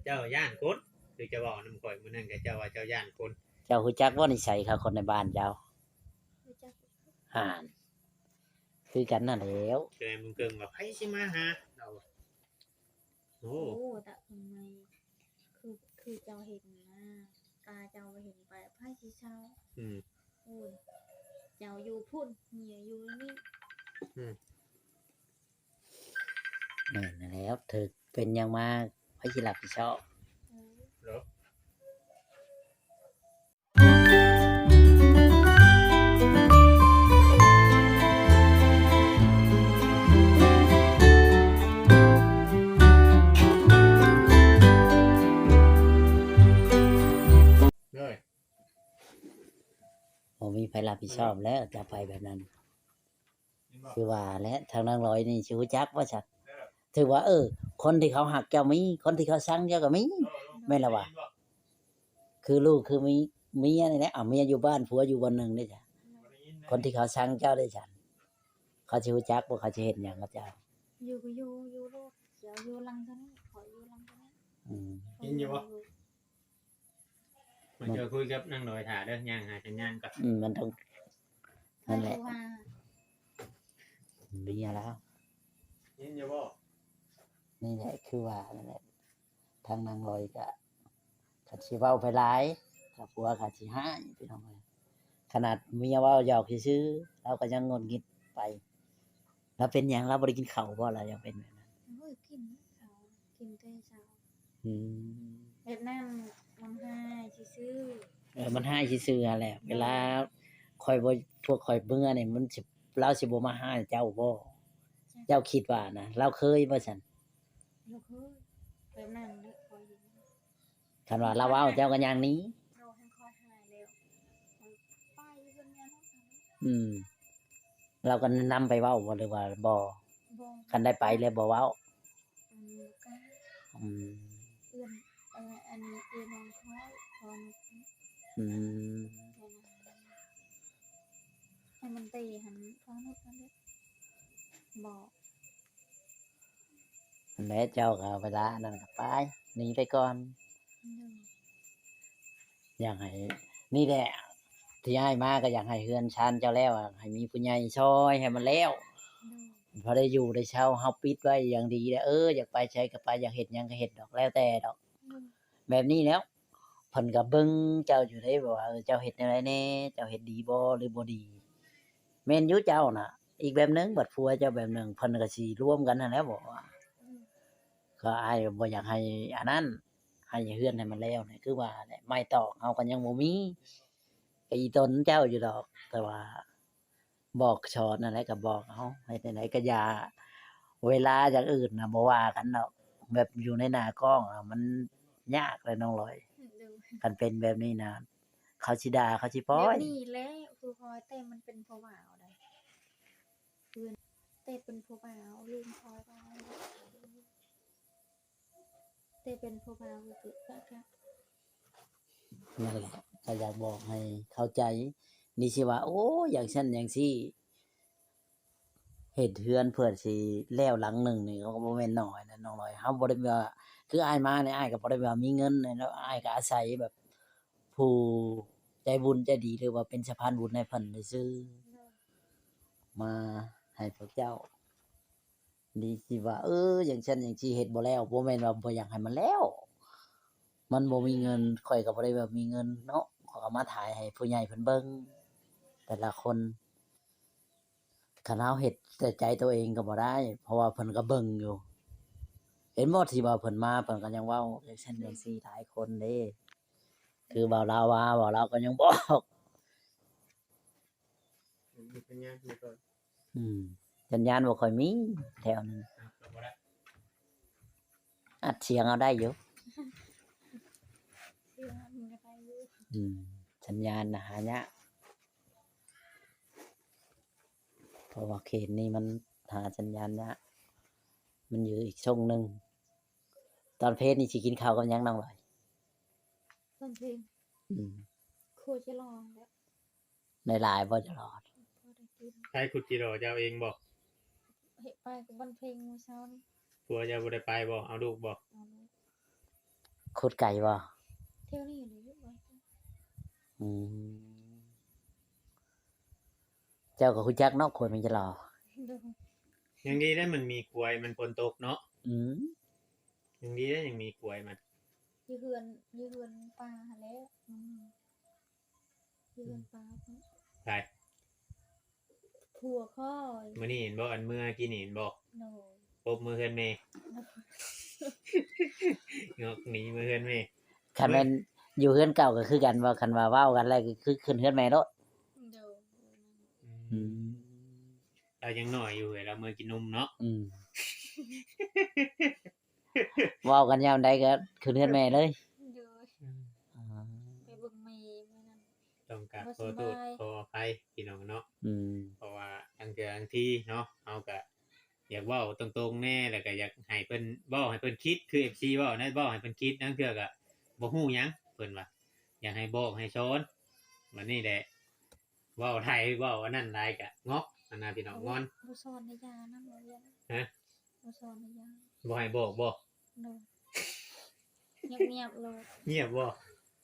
ເຈົ້າຢ້ານຄົນ ຄືເຈົ້າເວົ້ານຳຂ້ອຍມື້ນັ້ນ ກໍເຈົ້າວ່າເຈົ້າຢ້ານຄົນ. ເຈົ້າຮູ້ຈັກບໍ່ນິໄສເຂົາ ຄົນໃນບ້ານເຈົ້າ? ຮູ້ຈັກ. ຫານ ຄືກັນນັ້ນແຫຼ້ວ. ແຕ່ລຸງເກິ່ງວ່າ ໃຜຊິມາຫາ ລາວວ່າ. ໂອ້ ໂອ້ ຕາເພິ່ນໃໝ່ ຄື ຄືເຈົ້າເຫັນນະ ຕາເຈົ້າບໍ່ເຫັນໄປ ໃຜຊິເຊົາ. ອືມ ໂອ້ຍ ເຈົ້າຢູ່ພຸ້ນ ເມຍຢູ່ນີ້. ອືມ ແມ່ນແລ້ວ ຖືກເປັນຫຍັງມາ ໃຜຊິຮັບຜິດຊອບ? ເອີ ເອີ ບໍ່ມີໃຜຮັບຜິດຊອບແລ້ວ ຈະໄປແບບນັ້ນ. ຄືວ່າແຫຼະ ທາງນາງລອຍນີ້ຊິຮູ້ຈັກວ່າຊັ້ນ ຖືວ່າ ເອີ ຄົນທີ່ເຂົາຮັກເຈົ້າມີ ຄົນທີ່ເຂົາຊັງເຈົ້າກໍມີ ແມ່ນລະວະ? ຄືລູກຄືເມຍນີ້ແຫຼະ ເອົາເມຍຢູ່ບ້ານ ຜົວຢູ່ບ່ອນໜຶ່ງເດ້ ຄົນທີ່ເຂົາຊັງເຈົ້າເດ້ຊັ້ນ ເຂົາຊິຮູ້ຈັກບໍ່ ເຂົາຊິເຮັດຫຍັງກັບເຈົ້າ? ຢູ່ກໍຢູ່ ຢູ່ໂລດ ເຈົ້າຢູ່ຫຼັງເທົ່ານີ້ ຂ້ອຍຢູ່ຫຼັງເທົ່ານີ້. ອືມ ຍິນຢູ່ບໍ່? ມາເຈີຄຸຍກັບນາງດອຍຖ້າເດີ ຍ່າງຫາສັນຍານກ່ອນ. ອືມ ມັນຕ້ອງ ນັ້ນແຫຼະ ເມຍລາວ ຍິນຢູ່ບໍ່? ນີ້ແຫຼະ ຄືວ່ານັ້ນແຫຼະ ທາງນາງລອຍກະ ຄັນຊິເວົ້າໄປຫຼາຍ ກະຜົວກະຊິຮ້າຍ ພີ່ນ້ອງເອີຍ. ຂະໜາດເມຍເວົ້າຫຍອກຊື່ໆ ລາວກະຍັງຫງຸດຫງິດໄປ. ລາວເປັນຫຍັງ? ລາວບໍ່ໄດ້ກິນເຂົ້າບໍ່? ລາວຍັງເປັນແບບນັ້ນ? ໂອ້ຍ ກິນເຂົ້າ ກິນແຕ່ເຊົ້າ. ອືມ ແບບນັ້ນມັນຮ້າຍຊື່ໆ. ເອີ ມັນຮ້າຍຊື່ໆຫັ້ນແຫຼະ. ເອີ ເວລາຂ້ອຍບໍ່ ພວກຂ້ອຍເມືອນີ້ ມັນຊິ ລາວຊິບໍ່ມາຫາເຈົ້າບໍ່? ເຈົ້າຄິດວ່ານະ ລາວເຄີຍບໍ່ຊັ້ນ? ລາວເຄີຍ ແບບນັ້ນເດ້ ຂ້ອຍເຫັນ. ຄັນວ່າລາວເວົ້າ ເຈົ້າກໍຍ່າງໜີ. ໂດຍ ຄັນຂ້ອຍຫາຍແລ້ວ ຂ້ອຍໄປຢູ່ເຮືອນເມຍເນາະ. ອືມ ລາວກໍນຳໄປເວົ້າບໍ່ ຫຼືວ່າບໍ່? ບໍ່ ຄັນໄດ້ໄປແລ້ວບໍ່ເວົ້າ? ອືມ ບໍ່ກ້າ. ອືມ ເອື້ອນ ເອີ ອັນນີ້ເອື້ອຍນ້ອງຂ້ອຍ ພໍ່ນຸກ. ອືມ ໃຫ້ມັນເຕະຫັ້ນ ພໍ່ນຸກຫັ້ນເດ້ ບໍ່. ຫັ້ນແຫຼະ ເຈົ້າກໍເວລາອັນນັ້ນກໍໄປ ໜີໄປກ່ອນ. ໂດຍ ຢາກໃຫ້ ນີ້ແຫຼະ ທີ່ອ້າຍມາກໍຢາກໃຫ້ເຮືອນຊານເຈົ້າແລ້ວ ໃຫ້ມີຜູ້ໃຫຍ່ຊ່ອຍໃຫ້ມັນແລ້ວ. ໂດຍ ພໍໄດ້ຢູ່ໄດ້ເຊົ່າ ເຮົາປິດໄວ້ຢ່າງດີແລ້ວ ເອີ ຢາກໄປໃສກໍໄປ ຢາກເຮັດຫຍັງກໍເຮັດດອກ ແລ້ວແຕ່ດອກ. ໂດຍ ແບບນີ້ແລ້ວ ເພິ່ນກໍເບິ່ງເຈົ້າຢູ່ເດ້ ວ່າ ເອີ ເຈົ້າເຮັດແນວໃດແດ່ ເຈົ້າເຮັດດີບໍ່ ຫຼືບໍ່ດີ. ແມ່ນຢູ່ເຈົ້ານະ ອີກແບບໜຶ່ງ ບັດຜົວເຈົ້າແບບໜຶ່ງ ເພິ່ນກໍຊິລວມກັນຫັ້ນແຫຼະ ບອກວ່າ ອືມ ກໍອ້າຍບໍ່ຢາກໃຫ້ອັນນັ້ນ ໃຫ້ເຮືອນໃຫ້ມັນແລ້ວນີ້ ຄືວ່າແຫຼະ ໄມ້ຕອກເຮົາກໍຍັງບໍ່ມີ ກໍອີ່ຕົນເຈົ້າຢູ່ດອກ ແຕ່ວ່າ ບອກສອນນັ້ນແຫຼະ ກໍບອກເຮົາ ເຮັດແນວໃດກໍຢ່າ ເວລາຢ່າງອື່ນນະ ບໍ່ວ່າກັນດອກ ແບບຢູ່ໃນໜ້າກ້ອງນະ ມັນຍາກເລີຍນ້ອງລອຍ. ໂດຍ ຄັນເປັນແບບນີ້ນະ ເຂົາຊິດ່າ ເຂົາຊິປ່ອຍ ແບບນີ້ແຫຼະ ຄືຄອຍ ແຕ່ມັນເປັນຜູ້ບ່າວໃດ ເພິ່ນ ແຕ່ເປັນຜູ້ບ່າວ ລືມຄອຍວ່າ ແຕ່ເປັນຜູ້ບ່າວກໍຄືກັນ. ນັ້ນແຫຼະ ກໍຢາກບອກໃຫ້ເຂົ້າໃຈ ນີ້ຊິວ່າ ໂອ້ ຢ່າງຊັ້ນຢ່າງຊີ້ ເຮັດເຮືອນເພື່ອຊິແລ້ວຫຼັງໜຶ່ງນີ້ ກໍບໍ່ແມ່ນໜ້ອຍນະນ້ອງລອຍ. ເຮົາບໍ່ໄດ້ວ່າ ຄືອ້າຍມານີ້ ອ້າຍກໍບໍ່ໄດ້ວ່າມີເງິນເນາະ ອ້າຍກໍອາໄສແບບຜູ້ໃຈບຸນໃຈດີ ຫຼືວ່າເປັນສະພານບຸນໃຫ້ເພິ່ນຊື່ໆ ໂດຍ ມາໃຫ້ພວກເຈົ້າ. ນີ້ຊິວ່າ ເອີ ຢ່າງຊັ້ນຢ່າງຊີ້ ເຮັດບໍ່ແລ້ວ ບໍ່ແມ່ນວ່າບໍ່ຢາກໃຫ້ມັນແລ້ວ ມັນບໍ່ມີເງິນ ຂ້ອຍກໍບໍ່ໄດ້ວ່າມີເງິນເນາະ ຂ້ອຍກໍມາຖ່າຍໃຫ້ຜູ້ໃຫຍ່ເພິ່ນເບິ່ງ ແຕ່ລະຄົນ ຄັນເຮົາເຮັດແຕ່ໃຈໂຕເອງກໍບໍ່ໄດ້ ເພາະວ່າເພິ່ນກໍເບິ່ງຢູ່ ເຫັນບໍ່ ທີ່ວ່າເພິ່ນມາ ເພິ່ນກໍຍັງເວົ້າຈັ່ງຊັ້ນຈັ່ງຊີ້ຫຼາຍຄົນເດ້ ຄືເວົ້າລາວວ່າ ເວົ້າລາວກໍຍັງບອກ ອືມ ສັນຍານບໍ່ຄ່ອຍມີແຖວນັ້ນ ອັດສຽງເອົາໄດ້ຢູ່ ອືມ ສັນຍານນະຫາຍາກ ເພາະວ່າເຂດນີ້ມັນຫາສັນຍານຍາກ ມັນຢູ່ອີກຊ່ອງໜຶ່ງ. ຕອນເພນນີ້ຊິກິນເຂົ້າກັບຫຍັງນ້ອງລອຍ? ຕອນເພນ ອືມ ຄົວຈະລອງແຫຼະ. ໄດ້ຫຼາຍບໍ່ຈະລອງ? ພໍໄດ້ກິນ. ໃຜຂຸດຈິລໍເຈົ້າເອງບໍ່? ເຮັດໄປກັບວັນເພັງມື້ເຊົ້ານີ້. ຜົວເຈົ້າບໍ່ໄດ້ໄປບໍ່? ເອົາລູກບໍ່? ເອົາລູກ. ຂຸດໄກບໍ່? ແຖວນີ້ແຫຼະ. ອືມ ເຈົ້າກໍຮູ້ຈັກເນາະ ຄວາຍມັນຈະຫຼໍ່. ໂດຍ. ຍັງດີໄດ໋ມັນມີຄວາຍ ມັນຝົນຕົກເນາະ. ອືມ ຍັງດີໄດ໋ຍັງມີຄວາຍມັນ. ຢູ່ເຮືອນ ຢູ່ເຮືອນປ້າຫັ້ນແຫຼະ. ອືມ ຢູ່ເຮືອນປ້າພຸ້ນ. ໃຜ? ຜົວຂ້ອຍ. ມື້ນີ້ເຫັນບໍ່ ອັນເມື່ອກີ້ນີ້ເຫັນບໍ່? ໂດຍ. ປົບມືເຮືອນແມ່. ໂດຍ. ງອກໜີມືເຮືອນແມ່. ຄັນແມ່ນຢູ່ເຮືອນເກົ່າກໍຄືກັນບໍ່? ຄັນວ່າເວົ້າກັນແລ້ວກໍຄືຂຶ້ນເຮືອນແມ່ໂລດ. ໂດຍ. ອືມ ອືມ ລາວຍັງນ້ອຍຢູ່ເອີຍ ລາວເມືອກິນນົມເນາະ. ອືມ ເວົ້າກັນຍາມໃດກໍຂຶ້ນເຮືອນແມ່ເລີຍ. ໂດຍ. ອືມ ອ່າ ໄປເບິ່ງແມ່ມື້ນັ້ນ. ຕ້ອງກາບຂໍໂທດຂໍອະໄພພີ່ນ້ອງເນາະ. ອືມ ເພາະວ່າລາງເທື່ອລາງທີເນາະ ເຮົາກະຢາກເວົ້າຕົງໆແດ່ ແລ້ວກະຢາກໃຫ້ເພິ່ນເວົ້າໃຫ້ເພິ່ນຄິດ ຄືເອັຟຊີເວົ້ານະ ເວົ້າໃຫ້ເພິ່ນຄິດ. ລາງເທື່ອກະບໍ່ຮູ້ຫຍັງ ເພິ່ນວ່າຢາກໃຫ້ບອກໃຫ້ສອນ. ບັດນີ້ແຫຼະ ເວົ້າໄທເວົ້າອັນນັ້ນຫຼາຍກະງອກຫັ້ນນະພີ່ນ້ອງ. ງອນ. ບໍ່ສອນໃນຢານຳບໍ່ຢານ. ຮະ? ບໍ່ສອນໃນຢານ. ບໍ່ໃຫ້ບອກບໍ່? ໂດຍ. ງຽບໆໂລດ. ງຽບບໍ່?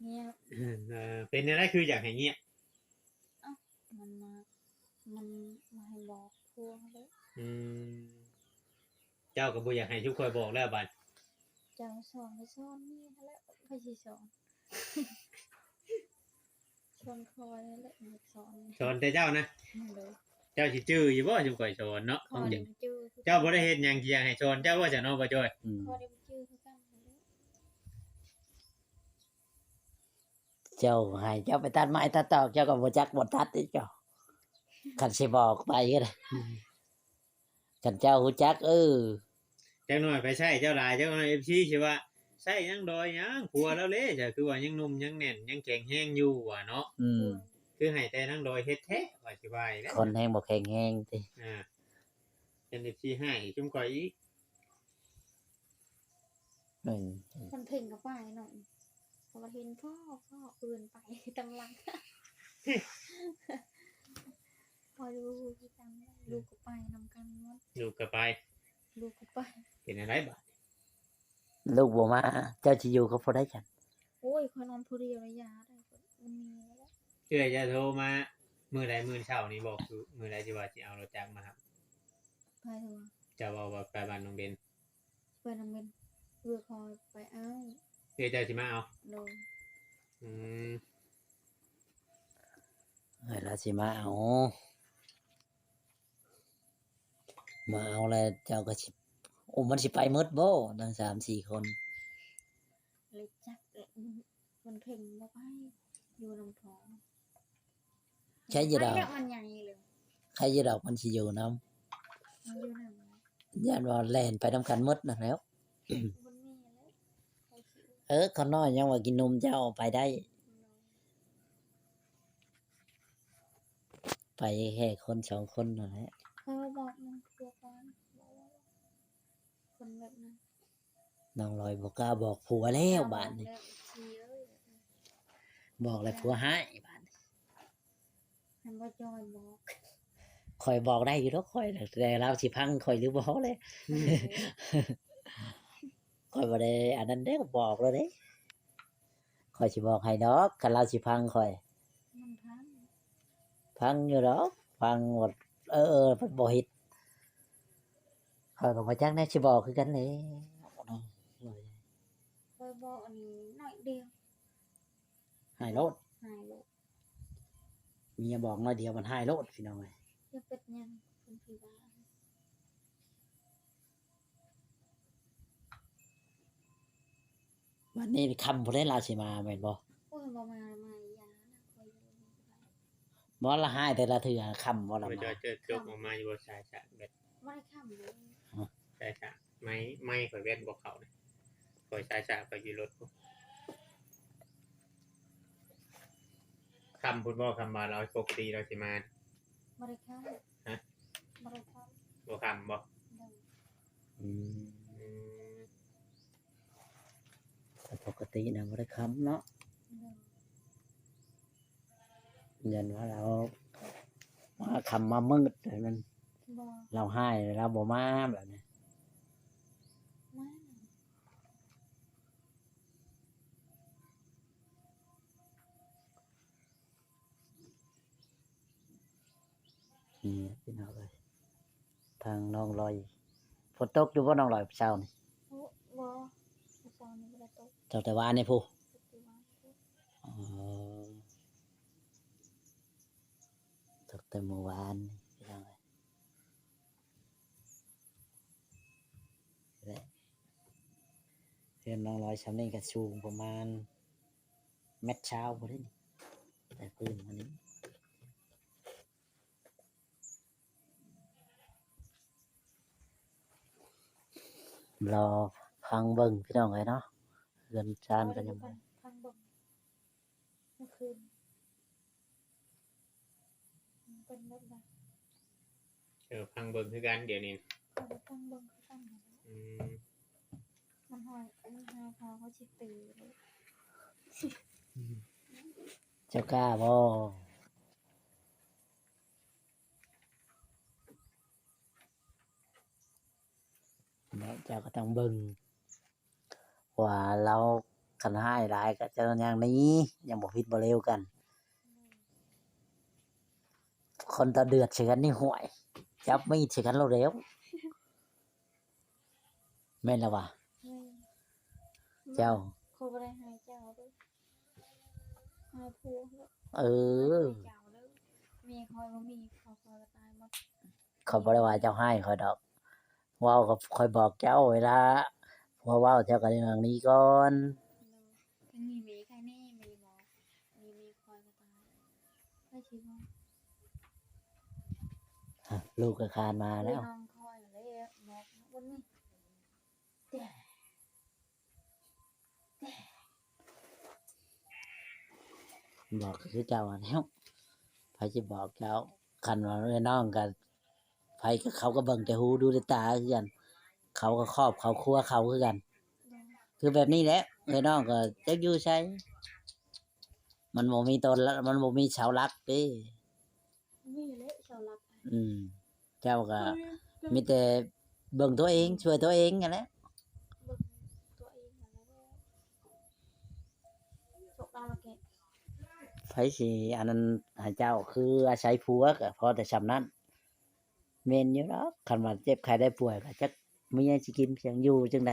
ງຽບ. ເອີ ເປັນແນວໃດຄືຢາກໃຫ້ງຽບ? ເອົ້າ ມັນມາ ມັນມາໃຫ້ບອກພວກເດ້. ອືມ ເຈົ້າກໍບໍ່ຢາກໃຫ້ຊຸມຂ້ອຍບອກແລ້ວບັດ. ເຈົ້າສອນກໍສອນນີ້ຫັ້ນແຫຼະ ໃຜຊິສອນ? ສອນຂ້ອຍຫັ້ນແຫຼະ ຢາກສອນ. ສອນແຕ່ເຈົ້ານະ? ໂດຍ. ເຈົ້າຊິຈື່ຢູ່ບໍ່ ຊຸມຂ້ອຍສອນເນາະ? ຂ້ອຍບໍ່ຈື່. ເຈົ້າບໍ່ໄດ້ເຮັດຫຍັງທີ່ຢາກໃຫ້ສອນເຈົ້າວ່າຊັ້ນເນາະ ບໍ່ຈ້ອຍ? ອືມ ຂ້ອຍບໍ່ຈື່ຄືກັນ. ເຈົ້າໃຫ້ເຈົ້າໄປຕັດໄມ້ຕັດຕອກ ເຈົ້າກໍບໍ່ຈັກບໍ່ຕັດອີກເຈົ້າ. ຄັນຊິບອກໄປກໍໄດ້ ຄັນເຈົ້າຮູ້ຈັກ. ເອີ ຈັກໜ້ອຍໄປໃຊ້ເຈົ້າຫຼາຍ ຈັກໜ້ອຍເອັຟຊີຊິວ່າ ໃຊ້ຫຍັງດອຍຫຍັງ ຜົວລາວເດ້ ເຈົ້າຄືວ່າຍັງໜຸ່ມຍັງແໜ້ນຍັງແຂງແຮງຢູ່ວ່າເນາະ. ອືມ ຄືໃຫ້ແຕ່ນາງດອຍເຮັດແທ້ ວ່າຊິວ່າອີກແລ້ວ. ຄົນແຮງບໍ່ແຂງແຮງຕິ. ອ່າ ຍັງເອັຟຊີໃຫ້ຊຸມຂ້ອຍອີກ. ອືມ ມັນເພັງກໍໄປເນາະ ເພາະວ່າເຫັນພໍ່ ພໍ່ເອີ້ນໄປຕາມຫຼັງ ພໍ່ຢູ່ຄືກັນ. ອືມ ລູກກໍໄປນຳກັນໝົດ. ລູກກໍໄປ ລູກກໍໄປ. ເປັນຈັ່ງໃດບາດນີ້ ລູກບໍ່ມາ ເຈົ້າຊິຢູ່ກັບຜູ້ໃດຊັ້ນ? ໂອ້ຍ ຂ້ອຍນອນຜູ້ດຽວລະຢ່າໄດ໋ ມັນມີແລ້ວ. ເອື້ອຍຈະໂທມາມື້ໃດ? ມື້ເຊົ້ານີ້ບໍ ຄືມື້ໃດທີ່ວ່າຊິເອົາລົດຈັກມາຮັບ? ໃຜໂທມາ? ເຈົ້າເວົ້າວ່າໄປບ້ານນ້ອງເບັນ. ໄປນຳເພິ່ນ ເພື່ອຂໍໄປເອົາ. ເອື້ອຍເຈົ້າຊິມາເອົາ? ໂດຍ. ອືມ ເອື້ອຍລາວຊິມາເອົາ ມາເອົາແລ້ວເຈົ້າກໍຊິ ໂອ້ ມັນຊິໄປໝົດບໍ່ ທັງສາມສີ່ຄົນ? ເລີຍຈັກແຫຼະ ມັນເຄັ່ງບໍ່ໄປ ຢູ່ນຳທ້ອງ. ໃຄຢູ່ດອກ ມັນໃຫຍ່ເລີຍ ໃຄຢູ່ດອກ ມັນຊິຢູ່ນຳ ມັນຢູ່ນຳ. ຢ້ານວ່າແລ່ນໄປນຳກັນໝົດນັ້ນແຫຼ້ວ. ມັນມີແລ້ວ ເອີ ຂ້ານ້ອຍຍັງວ່າກິນນົມເຈົ້າໄປໄດ້ ໄປແຄ່ຄົນສອງຄົນນັ້ນແຫຼະ. ເຂົາບອກນຳຜົວກ່ອນ ບໍ່ວ່າຄົນແບບນັ້ນ. ນ້ອງລອຍບໍ່ກ້າບອກຜົວແລ້ວບາດນີ້ ບອກແລ້ວ ບອກແລ້ວຜົວຮ້າຍບາດນີ້. ໃຫ້ບໍ່ຈ້ອຍບອກ ຂ້ອຍບອກໄດ້ຢູ່ດອກຂ້ອຍ ແຕ່ລາວຊິຟັງຂ້ອຍຫຼືບໍ່ແຫຼະ. ອືມ ຂ້ອຍບໍ່ໄດ້ອັນນັ້ນເດ້ ບອກແລ້ວເດ້. ຂ້ອຍຊິບອກໃຫ້ດອກ ຄັນລາວຊິຟັງຂ້ອຍ. ມັນຟັງ ຟັງຢູ່ດອກ ຟັງວ່າ ເອີ ເອີ ເພິ່ນບໍ່ເຮັດ ຂ້ອຍກໍບໍ່ຈັກແນວຊິບອກຄືກັນແຫຼະ. ຂ້ອຍບອກອັນນີ້ໜ້ອຍດຽວ ຮ້າຍໂລດ ຮ້າຍໂລດ. ເມຍບອກໜ້ອຍດຽວມັນຮ້າຍໂລດ ພີ່ນ້ອງເອີຍ. ຢ່າເປັນຫຍັງ ເປັນພິບາດ. ວັນນີ້ຄ່ຳພຸ້ນແຫຼະລາວຊິມາແມ່ນບໍ່? ໂອ້ຍ ບໍ່ມາ ມາຢ່ານະ ຂ້ອຍຢູ່. ບໍ່ລະ ຮ້າຍແຕ່ລະເທື່ອຄ່ຳບໍ່ລະມາ? ເຈົ້າ ເຈົ້າຈົກອອກມາຢູ່ບໍ່? ສາຍສາກແບດ ບໍ່ໄດ້ຄ່ຳເລີຍ. ຮະ? ສາຍສາກ ໄມ ໄມຂ້ອຍແວ່ນບໍ່ເຂົ້າເດ້ ຂ້ອຍສາຍສາກຂ້ອຍຢູ່ລົດພຸ້ນ. ຄ່ຳພຸ້ນບໍ່? ຄ່ຳວ່າລາວ ປົກກະຕິລາວຊິມາ ບໍ່ໄດ້ຄ່ຳ. ຮະ? ບໍ່ໄດ້ຄ່ຳ. ບໍ່ຄ່ຳບໍ່? ໂດຍ. ອືມ ອືມ ແຕ່ປົກກະຕິນະບໍ່ໄດ້ຄ່ຳເນາະ. ໂດຍ. ຢ້ານວ່າລາວມາຄ່ຳມາມືດ ແບບນັ້ນ ບໍ່ ລາວຮ້າຍ ລາວບໍ່ມາແບບນີ້. ມາ ນີ້ພີ່ນ້ອງເອີຍ ທາງນ້ອງລອຍ. ຝົນຕົກຢູ່ບໍ່ນ້ອງລອຍເຊົ້ານີ້? ໂອ້ ບໍ່ ເຊົ້ານີ້ບໍ່ໄດ້ຕົກ. ຕົກແຕ່ວານນີ້ພຸ້ນ? ຕົກແຕ່ວານພຸ້ນ. ອໍ ຕົກແຕ່ມື້ວານນີ້ພີ່ນ້ອງເອີຍ. ແລະ ເຮືອນນ້ອງລອຍຊ່ຳນີ້ກໍສູງປະມານແມັດຊາວພຸ້ນເດ້ນີ້ ແຕ່ພື້ນມານີ້. ລໍຟັງເບິ່ງພີ່ນ້ອງເອີຍເນາະ ເຮືອນຊານກໍຍັງ ຟັງເບິ່ງເມື່ອຄືນ ມັນເປັນແບບໃດ? ເອີ ຟັງເບິ່ງຄືກັນດຽວນີ້. ຂ້ອຍກໍຟັງເບິ່ງຄືກັນ. ອືມ ມັນຫ້ອຍ ມັນຫ້ອຍພໍເຂົາຊິຕີເດ້. ເຈົ້າກ້າບໍ່? ແລ້ວເຈົ້າກໍຕ້ອງເບິ່ງວ່າລາວ ຄັນຮ້າຍຫຼາຍກໍເຈົ້າຍ່າງໜີ ຍັງບໍ່ຜິດບໍ່ເລວກັນ. ຄົນຕາເດືອດໃສ່ກັນນີ້ ຫ້ວຍ ຈັບມີດໃສ່ກັນໂລດແລ້ວ. ແມ່ນລະຫວາ? ແມ່ນ. ເຈົ້າ ຂ້ອຍບໍ່ໄດ້ຮ້າຍເຈົ້າເດີ ຮ້າຍຜົວ. ເອີ ເຈົ້າເດີ ເມຍຂ້ອຍບໍ່ມີ ຜົວຂ້ອຍກໍຕາຍໝົດ. ຂ້ອຍບໍ່ໄດ້ວ່າເຈົ້າຮ້າຍຂ້ອຍດອກ ເວົ້າກັບ ຂ້ອຍບອກເຈົ້າ ເວລາຜົວເວົ້າເຈົ້າກໍຢ່າງນີ້ກ່ອນ. ໂດຍ ຍັງມີເມໃຄແນ່ ມີໝໍ ມີເມຂ້ອຍກໍຕາຍ ໃຜຊິເວົ້າ? ຮະ ລູກກໍຄານມາແລ້ວ ນ້ອງຂ້ອຍແຫຼະ ບອກຄົນນີ້. ບອກຄືເຈົ້າຫັ້ນແຫຼ້ວ ໃຜຊິບອກເຈົ້າ? ຄັນວ່າເອື້ອຍນ້ອງກໍ ໃຜກໍ ເຂົາກໍເບິ່ງແຕ່ຫູດູແຕ່ຕາຄືກັນ ເຂົາກໍຄອບເຂົາຄົວເຂົາຄືກັນ. ໂດຍ ຄືແບບນີ້ແຫຼະ ເອື້ອຍນ້ອງກໍຈັກຢູ່ໃສ ມັນບໍ່ມີຕົນ ມັນບໍ່ມີເສົາຫຼັກເດ້. ນີ້ແຫຼະເສົາຫຼັກ. ອືມ ເຈົ້າກໍ ເອີ ມີແຕ່ເບິ່ງຕົວເອງ ຊ່ວຍຕົວເອງຫັ້ນແຫຼະ ເບິ່ງຕົວເອງຫັ້ນແຫຼະ. ໂຊກດາວລະແກະ ໃຜຊິອັນນັ້ນໃຫ້ເຈົ້າ ຄືອາໄສຜົວກໍພໍແຕ່ຊ່ຳນັ້ນ. ແມ່ນຢູ່ດອກ ຄັນວ່າເຈັບໄຂ້ໄດ້ປ່ວຍກໍຈັກເມຍຊິກິນພຽງຢູ່ຈັ່ງໃດ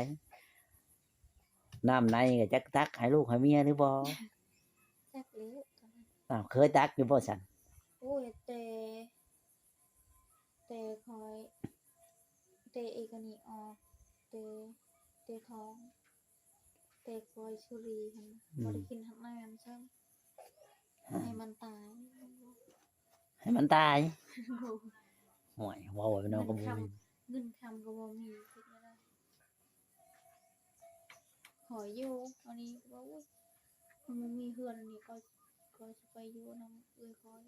ນ້ຳໃນກໍຈັກຕັກໃຫ້ລູກໃຫ້ເມຍຫຼືບໍ່? ຈັກແລ້ວ. ອ້າວ ເຄີຍຕັກຢູ່ບໍ່ຊັ້ນ? ໂອ້ຍ ແຕ່ ແຕ່ຂ້ອຍ ແຕ່ເອກະນີ້ອອກ ແຕ່ ແຕ່ທ້ອງ ແຕ່ກ້ອຍສຸຣີຫັ້ນ ອືມ ບໍ່ໄດ້ກິນຮອດນ້ຳຊ້ຳ ໃຫ້ມັນຕາຍ. ໃຫ້ມັນຕາຍ? ໂດຍ ໂອ້ຍ ເວົ້າໄປເນາະ ເງິນ ກໍບໍ່ມີ ຄຳ ເງິນຄຳກໍບໍ່ມີ ຄິດແນວໃດ? ຂໍຢູ່ ອັນນີ້ກໍວ່າ ໂອ້ຍ ມັນບໍ່ມີເຮືອນນີ້ ຂ້ອຍ ຂ້ອຍຊິໄປຢູ່ນຳເອື້ອຍຂ້ອຍ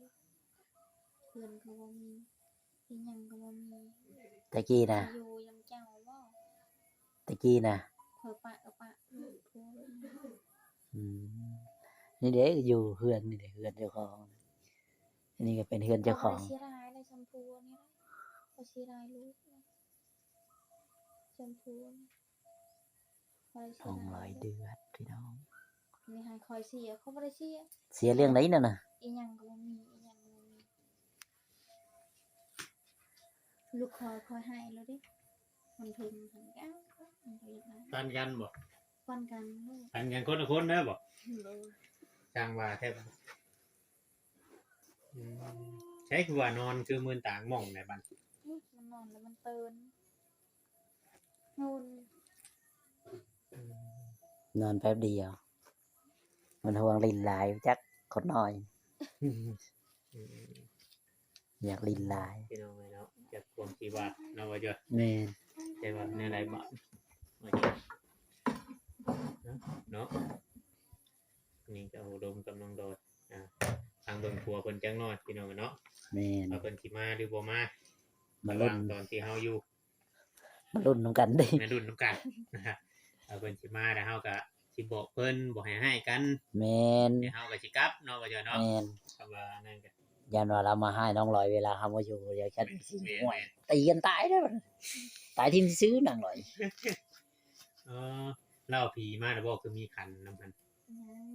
ເຮືອນກໍບໍ່ມີ ອີຫຍັງກໍບໍ່ມີ. ແຕ່ກີ້ນະ ຢູ່ນຳເຈົ້າບໍ່? ແຕ່ກີ້ນະ ຂ້ອຍປະກໍປະ ອືມ ນີ້ເດ້ ຢູ່ເຮືອນນີ້ເດ້ ເຮືອນເຈົ້າຂອງ ອັນນີ້ກໍເປັນເຮືອນເຈົ້າຂອງ. ເສຍດາຍເລີຍ ຊຳພູນີ້ ຂ້ອຍເສຍດາຍລູກ ຊຳພູນີ້ ຂ້ອຍເສຍດາຍ. ສອງຮ້ອຍເດືອນ ພີ່ນ້ອງ ນີ້ໃຫ້ຂ້ອຍເສຍ ຂ້ອຍບໍ່ໄດ້ເສຍ. ເສຍເລື່ອງໃດນັ້ນນະ? ອີຫຍັງກໍບໍ່ມີ ອີຫຍັງກໍບໍ່ມີ. ລູກຂ້ອຍ ຂ້ອຍໃຫ້ແລ້ວເດ້ ມັນເຖິງຫັ້ນ ມັນກໍຢາກໄດ້. ປັນກັນບໍ່? ປັນກັນ ປັນກັນຄົນລະຄົນເດີບໍ່? ໂດຍ. ຊ່າງວ່າແທ້. ອືມ ໃສຄືວ່ານອນຄືມືນຕາງໝ່ອງໃນບັດ? ອືມ ມັນນອນແລ້ວມັນຕື່ນ ນອນ ອືມ ນອນແປັບດຽວ ມັນຫ່ວງຫຼິ້ນຫຼາຍຈັກຄົນນ້ອຍ ອືມ ຢາກຫຼິ້ນຫຼາຍ ພີ່ນ້ອງເອີຍເນາະ ຈັກຄວາມຊິວ່າເນາະ ວ່າຢູ່. ແມ່ນ ແຕ່ວ່າແນວໃດບາດ ວ່າຢູ່ ເນາະ ນີ້ກໍໂອ້ລົມກຳລັງດອຍ ອ່າ ທາງເບິ່ງຜົວເພິ່ນຈັກໜ້ອຍ ພີ່ນ້ອງເນາະ. ແມ່ນ ວ່າເພິ່ນຊິມາຫຼືບໍ່ມາ ມາລຸ້ນ ລະຫວ່າງຕອນທີ່ເຮົາຢູ່ ມາລຸ້ນນຳກັນເດ້ ມາລຸ້ນນຳກັນ ວ່າເພິ່ນຊິມາ ແລ້ວເຮົາກໍຊິບອກເພິ່ນບໍ່ໃຫ້ຮ້າຍກັນ. ແມ່ນ ແລ້ວເຮົາກໍຊິກັບເນາະ ວ່າເຈົ້າເນາະ. ແມ່ນ ຄຳວ່ານັ້ນກໍ ຢ້ານວ່າລາວມາຮ້າຍນ້ອງລອຍເວລາເຮົາບໍ່ຢູ່ ດຽວຈັກຊິ ແມ່ນ ໂອ້ຍ ຕີກັນຕາຍເດີ້ ຕາຍຖິ້ມຊື່ໆ ນາງລອຍ. ອໍ ລາວຜີມາແລ້ວບໍ່? ຄືມີຂັນນຳເພິ່ນ ຍັງ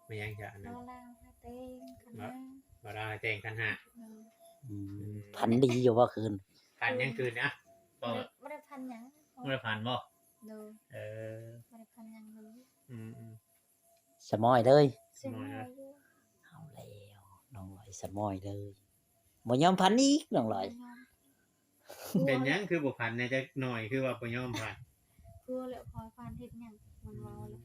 ແມ່ນຫຍັງຊະອັນນັ້ນ? ລາວໃຫ້ແຕ່ງຂັນຫ້າ ລາວໃຫ້ແຕ່ງຂັນຫ້າ. ອືມ ອືມ ໃຜ ຝັນດີຢູ່ບໍ່ຄືນ? ຝັນຫຍັງຄືນນະ? ບໍ່ ບໍ່ໄດ້ ບໍ່ໄດ້ຝັນຫຍັງ. ບໍ່ໄດ້ຝັນບໍ່? ໂດຍ. ເອີ ບໍ່ໄດ້ຝັນຫຍັງເລີຍ. ອືມໆ ສະໝອຍເລີຍ. ສະໝອຍເລີຍ. ສະໝອຍເລີຍ. ເອົາແລ້ວ ນ້ອງລອຍສະໝອຍເລີຍ. ບໍ່ຍອມຝັນອີກ ນ້ອງລອຍ. ບໍ່ຍອມ. ເປັນຫຍັງຄືບໍ່ຝັນແດ່ຈັກໜ້ອຍ? ຄືວ່າບໍ່ຍອມຝັນ? ກົວແຫຼະ ພໍຝັນເຮັດຫຍັງ ມັນເວົ້າແລ້ວ.